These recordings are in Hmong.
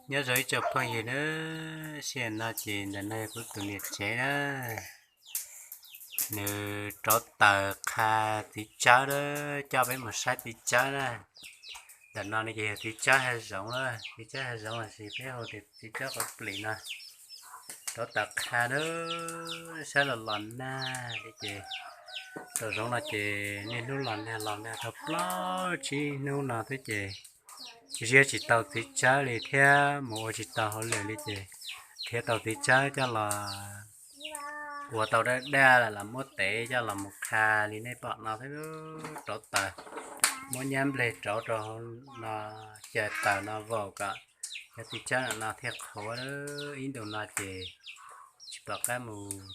Nyob zoo ib tsoom phooj ywg na, sij hawm no ces ntawm no yog kuv tus niam tsev na, nws rauv taws qha txiv tsawb na, coj peb mus saib txiv tsawb na. Ntawm no ne ces yog txiv tsawb hav zoov na, txiv tsawb hav zoov los sis peb hu tias txiv tsawb qhuav plim no. Rauv taws qha na, saib los los nag li ces, tom zoov no ces niaj hnub los nag los nag tau plaub tsib hnub no xwb ces ziab tsis tau txiv tsawb li thiab mus ua tsis tau hauj lwm li ces khiav tau txiv tsawb coj los ua tau daj daj lawm los muab tev coj los mus qha li nej pom no xwb. Rauv taws, muab nyab nplej rauv rau hauv no, xyaw taws no vaus kom cov txiv tsawb no thiaj qhuav. Ib ntus no ces tsis pom qab mus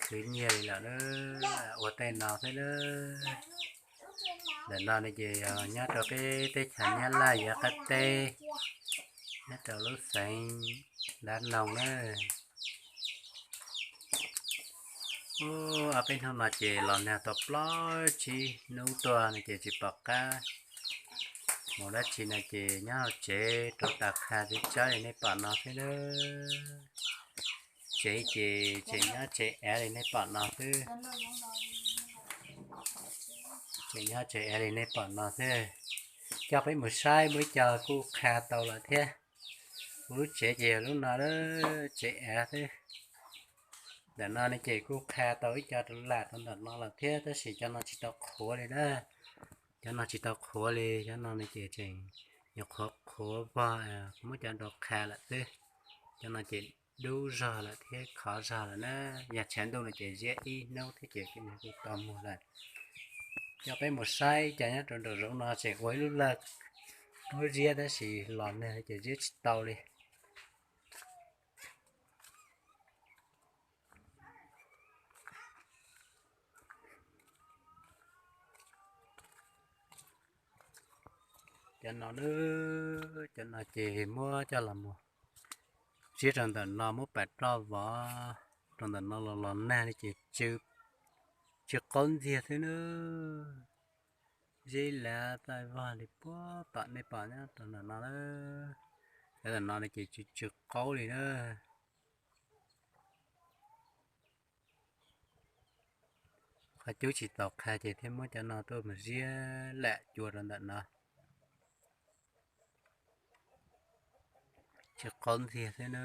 khwv nyiaj li lawm, ua tej no xwb na. Ntawm no ne ces yog nyob rau peb teb chaws Nyab Laj yav qab teb, nyob rau lub xeev Dab Noog na. Ub, ob peb hnub no ces los nag tau plaub tsib hnub tuaj no ces tsis pom qab mus dab tsi no ces nyob hauv tsev rauv taws qha txiv tsawb li nej pom no xwb na. Tsev ces tseem nyob tsev av li nej pom no xwb. Tseem nyob tsev av li nej pom no xwb. Coj peb mus saib muaj ib co kuj qha tau lawm thiab. Kuv lub tsev ces yog lub no, tsev av xwb. Ntawm no ne ces kuj qha tau ib co rau lam rau ntawm no lawm thiab tab sis cov no tsis tau qhuav li na. Cov no tsis tau qhuav li, cov no ne ces tseem nyuam qhuav qhuav vog, muab cov nrau qha lawm xwb. Cov no ces dub zog lawm thiab khov zog lawm na. Yog tshav ntuj no ces ziab ib hnub thiab ces kuj tau muag lawm. Coj peb mus saib cov nyob rau nraum zoov no tseem ua ib lub lawj muab ziab tab sis los nag ces ziab tsis tau li. Cov no, cov no ces muab coj los mus ziab rau ntawm no, muab pam roj vov rau ntawm no los los nag li ces tsw qaub ntxiag xwb na. Zeb lav taij vog li puag tom nej pom nyob rau ntawm no na. Cov ntawm no ces tsw tsw qaub li na. Qhov cub tsis txaus qha ces thiaj muab cov no tuaj mus ziab lam cua rau ntawm no. Tsw qaub ntxiag xwb na.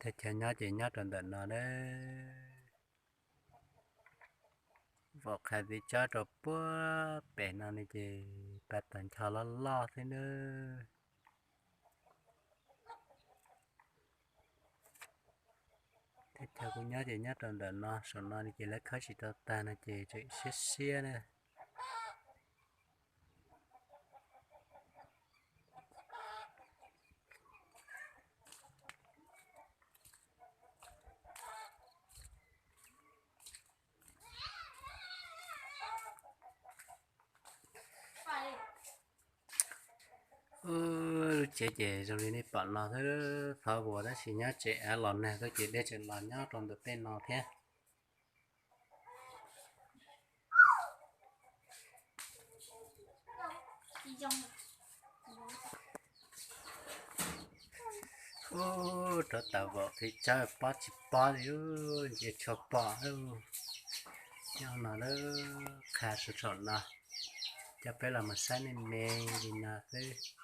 Tej chaw nyob ces nyob rau ntawm no na. Vauv qha txiv tsawb rau puag pem no ne ces pab tag ncho loj loj xwb na. Tej chaw kuv nyob ces nyob rau ntawm no, saum no ne ces lawv khawb tsis tau tag no ces tseem siab siab na. Lub tsev ces zoo li nej pom no xwb, qhov uas tab sis nyob tsev av los nag xwb ces dej tseem los nyob rau ntawm tej no thiab. Ub, rov tawm vaum txiv tsawb pob tsis pob li, nce tshua pom. Nyob no lawm, qha saum no, coj peb los mus saib me me li no xwb.